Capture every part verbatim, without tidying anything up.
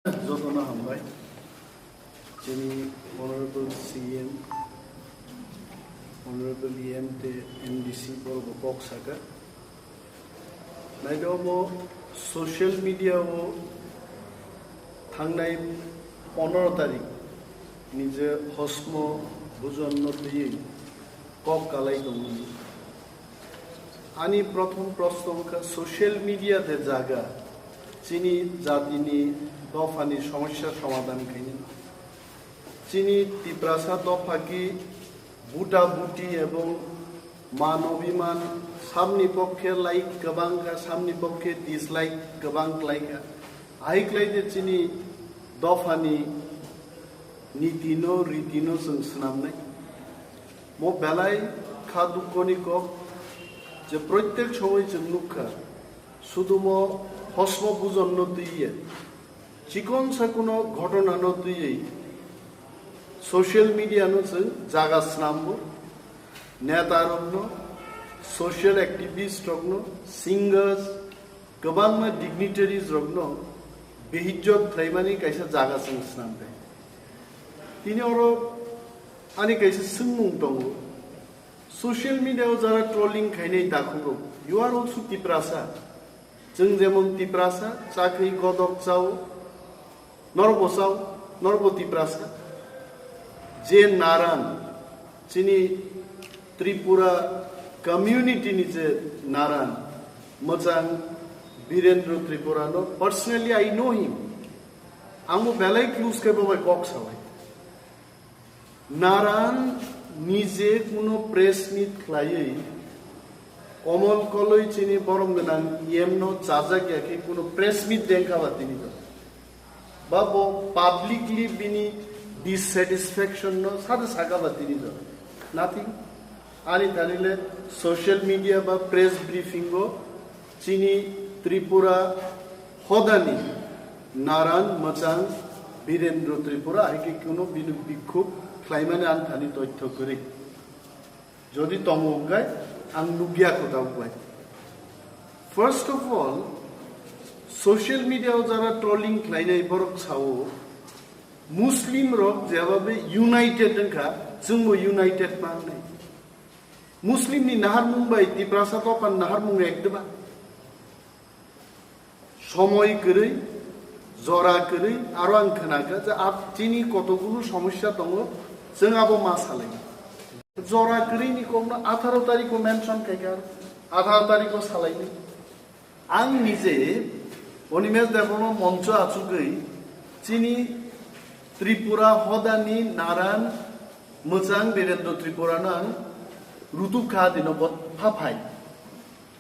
Jotono hambai. Chini Honorable C M, Honorable E M te M D C borok bo kok saka. Naidi omo social media o thangnai pondro tarik ni je hosmo bujon no twiwi kok kalai tongmani. Ani prothom proshno wngkha social media de jaga chini jatini dophani somosya somadhan khainani. Chini Tiprasa dopha ki buta buti ebong man obiman samni pokkhe like kwbang kha, samni pokkhe dislike kwbang klai kha. Ahai klai de chini dophani niti no, riti no chwng swnamnai. Mo belai kha dukho ni kok je proitek somoi chwng nukha, sudumo hosmo bujon no twiye, chikon sakuno ghotona no twiwi social media no chwng jaga snambo, neta rokno, social activist rokno, singers, kwbangma dignitaries rokno beijjot khlaimani kaisa jaga chwng snamkha. Tini oro ani kaisa swngmung tongo. Social media o jara trolling khainai takhuk rok, you are also Tiprasa. Chwng jemon Tiprasa, chakri godok chao, norbo chao, norbo Tiprasa. Je naran, chini Tripura community ni je naran, mwchang Birendra Tripura no, personally I know him. Ang bo belai close khe bo bai kok salai. Naran nije kuno press meet khlaiwi, Komol Koloi chini borom gwnang E M no chajak ya khe kuno press meet dengkha ba tini jora. Ba bo publicly bini dissatisfaction no sade saka ba tini jora. Nothing. Ani thani le social media ba press briefing o chini Tripura hodani naran mwchang Birendra Tripura hai khe kuno bini bikhub khlaimani ani thani toitho kwrwi. Jodi tongo hwnkhe ang nukya kho tabuk bai. First of all, social media o jara trolling khlainai borok sao, Muslim rok jebabe united wngkha, chwngbo united mangnai. Muslim ni naharmung bai Tiprasa dophani naharmung ek deba. Somoi kwrwi, jora kwrwi, aro ang khnakha je ap-, chini kotokgulo somosya tongo, chwng abo ma salai. Jora kwrwi ni kokno atharo tarikh o mention khaikha, atharo tarikh o salai. Ang nije Animesh Debbarma moncho achugwi chini Tripura hodani naran mwchang Birendra Tripura no ang rutuk kha dino bo phaphai.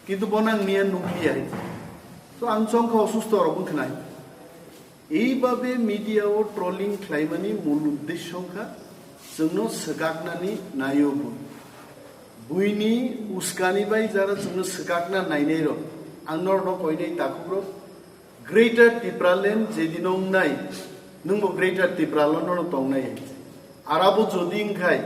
Kintu bo nang miya nukliya hai. So ang chongkha osusto rok wngkhnai. Eibabe media o trolling khlaimani mul uddesyo wngkha chwngno swkaknani naio bo. Buini uskani bai jara chwngno swkakna nainai rok, ang norokno koinai takhuk rok, Greater Tipraland jedino wngnai, nwngbo Greater Tipraland no tongnai. Arabo jodi wngkhai,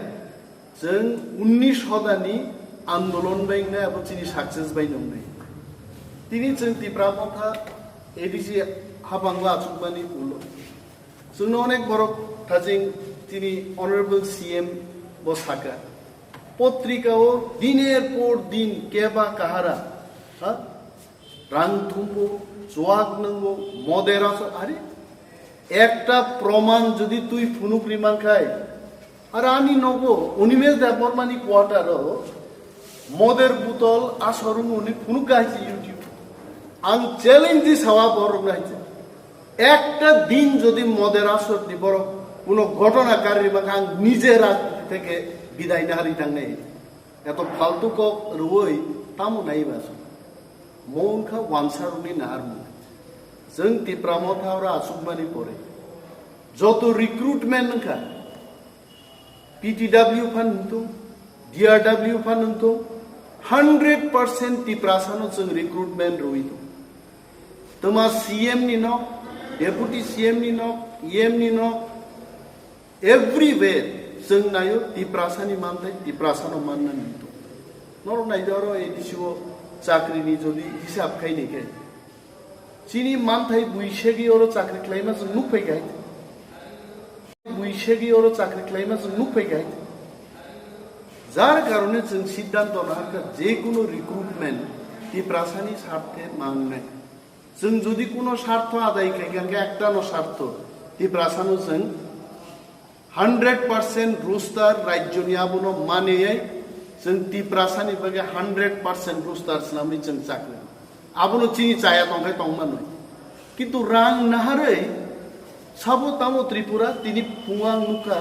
chwng unnish hodani andolon bai wngnai, abo chini success bai wngnai. Tini chwng Tipra Motha A D C habango achukmani ulo. Chwngno onek borok thajing tini Honorable C M bo saka. Potrika o diner por din keba kahara, ha? Rang thumbo, chuak nangbo, moder aso, are? Ekta proman jodi twi phunuk riman khai, ar ani nogo Animesh Debbarmani quarter o moder butol asor wngwi phunuk khai se YouTube. Ang challenge di sawa borok nai se. Ekta din jodi moder asor di borok kuno ghotona kari riman kha, ang nije rajniti theke bidai nahari tangnai. Eto faltu kok rwui tamo nai ba? Mo wngkha wansa rokni naharmung. Chwng Tipra Motha oro achukmani pore joto recruitment wngkha, P T W phan wngthung, D R W phan wngthung, hundred percent Tiprasano chwng recruitment rwui tong. Twma C M ni nok, Deputy C M ni nok, E M ni nok, everywhere chwng naio Tiprasani manthai, Tiprasano mannani wngthung. Norok naidi oro A D C o chakrini jodi hisab khaini khe, Chini manthai bui segwi oro chakri khlaima chwng nuk phai kha. Bui segwi oro chakri khlaima chwng nuk phai kha. Jar karone chwng siddhanto nahar kha, je kuno recruitment Tiprasani sarthe mangnai. Chwng jodi kuno sartho adai khai kha, hwnkhe ektano sartho, Tiprasano chwng hundred percent roster rajyoni abono maneyai chwng Tiprasani bagwi hundred percent roster swnamwi chwng chakri. Abono chini chaya tongkhai tongmanwi. Kintu rang naharwi sabo tamo Tripura, tini phungo ang nukha,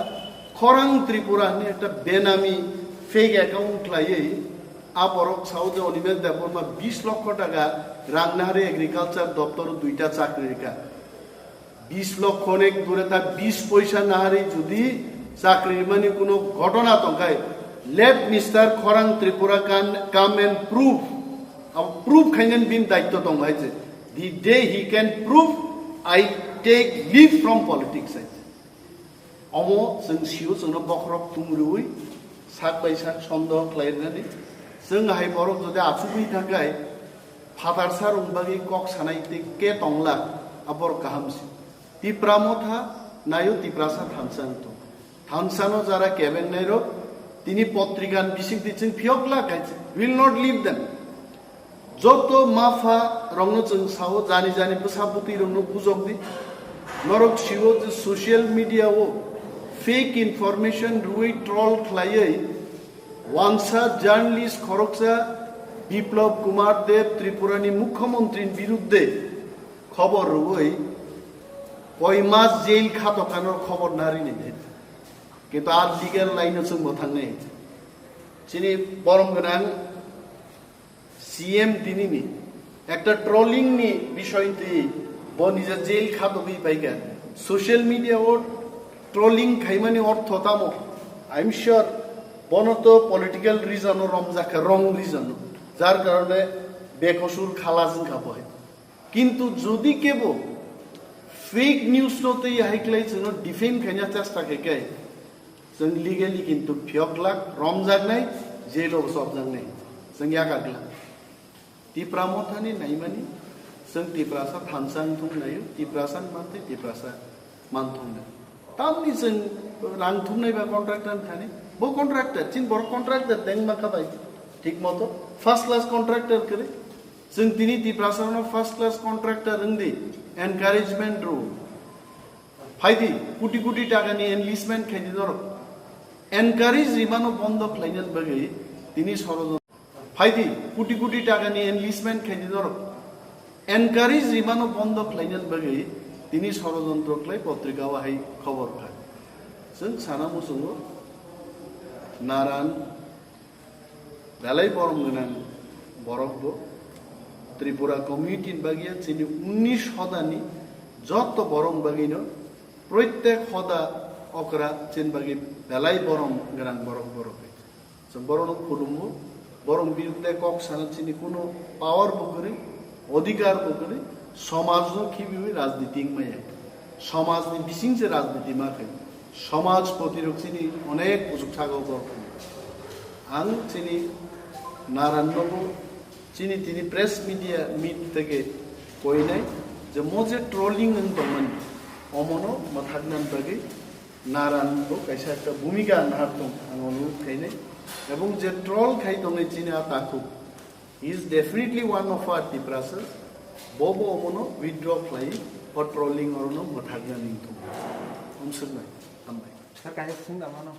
Khorang Tripura hwnwi ekta benami fake account khlaiwi a borok sao je Animesh Debbarma bis lokho taka rang naharwi agriculture doptoro duita chakri rikha. Bis lokho nek dure ta bis poisa naharwi jodi chakri rimani kuno ghotona tongkhai, let Mister Khorang Tripura can come and prove. Abo prove khainani bini daitto tong hai je, the day he can prove, I take leave from politics hai je. Omo chwng sio, chwngno bokhorok tumriwi sak bai sak sondoho khlairwnani. Chwng hai borok jodi achugwi thangkhai, phatarsa rwng bagwi kok sanai tei ke tongla, a borok kaham si. Tipra Motha naio, Tiprasa thansa wng tong. Thansano jara kebeng nairok tini potrikan bisingtwi chwng phiyok glak hai, will not leave them. Joto mapha rokno chwng sao, jani jani bwsa bwtwi rokno bujok di. Norok sio je social media o fake information rwui troll khlaiwi wansa journalist khoroksa Biplab Kumar Deb Tripurani mukhyamantri ni birudde khobor rwui koi mas jail khato kanor khobor nari ni de. Kintu a legal line o chwng bo thangnai. Chini borom gwnang C M dinini ekta trolling ni bishoy twi bo nija jail khatogwi paikha. Social media o trolling khaimani ortho tamo? I'm sure bono to political reason o romjakha, wrong reason o. Jar karone bekosur khalas wngkha bo hai. Kintu jodi kebo fake news no twi hai khlai chwngno defend khaina chesta khai khe, chwng legally kintu phiyok glak, romjaknai, jail o sobjaknai, chwng yakar glak. Tipra Mothani naimani, chwng Tiprasa thansa wngthung naio, Tiprasa mantwi Tiprasa manthung nai. Tamni chwng rang thumnai ba contractor thani, bo contractor, chin borok contractor dengma kha bai, thik moto first class contractor kwrwi. Chwng tini Tiprasarokno first class contractor wng di, encouragement rw. Phai di, koti koti takani enlistment khai di norok. Encourage rimano bondo khlainani bagwi tini sorojontro. Phai di, koti koti takani enlistment khai di norok. Encourage rimano bondo khlainani bagwi tini sorojontro khlai potrika o hai khobor phai. Chwng sana muchungo naran belai borom gwnang borok bo. Tripura community ni bagwi chini unnish hodani joto borok bagwino proitek hoda okra chini bagwi belai borom gwnang borok borok. Chwng borokno khulumo, borok birudde kok sana chini kuno power bo kwrwi, odhikar bo kwrwi, somajno khibiwi rajniti wngmaya. Somajni bisingse rajniti ma khai. Somaj potirok chini onek bujuksago borok. Ang chini narannogo chini tini press media meet tege koinai je mo je trolling wng tongmani omono mwthaknani bagwi naran bo kaisa ekta bhumika nahar tong ang onurodh khainai. Ebong je troll khai tongnai chini a takhuk, he is definitely one of our Tiprasas. Bo bo omono withdraw khlai o trolling orono mwthaknani wng tong. Omswknai, hambai. Sir, kaisa swngna mano.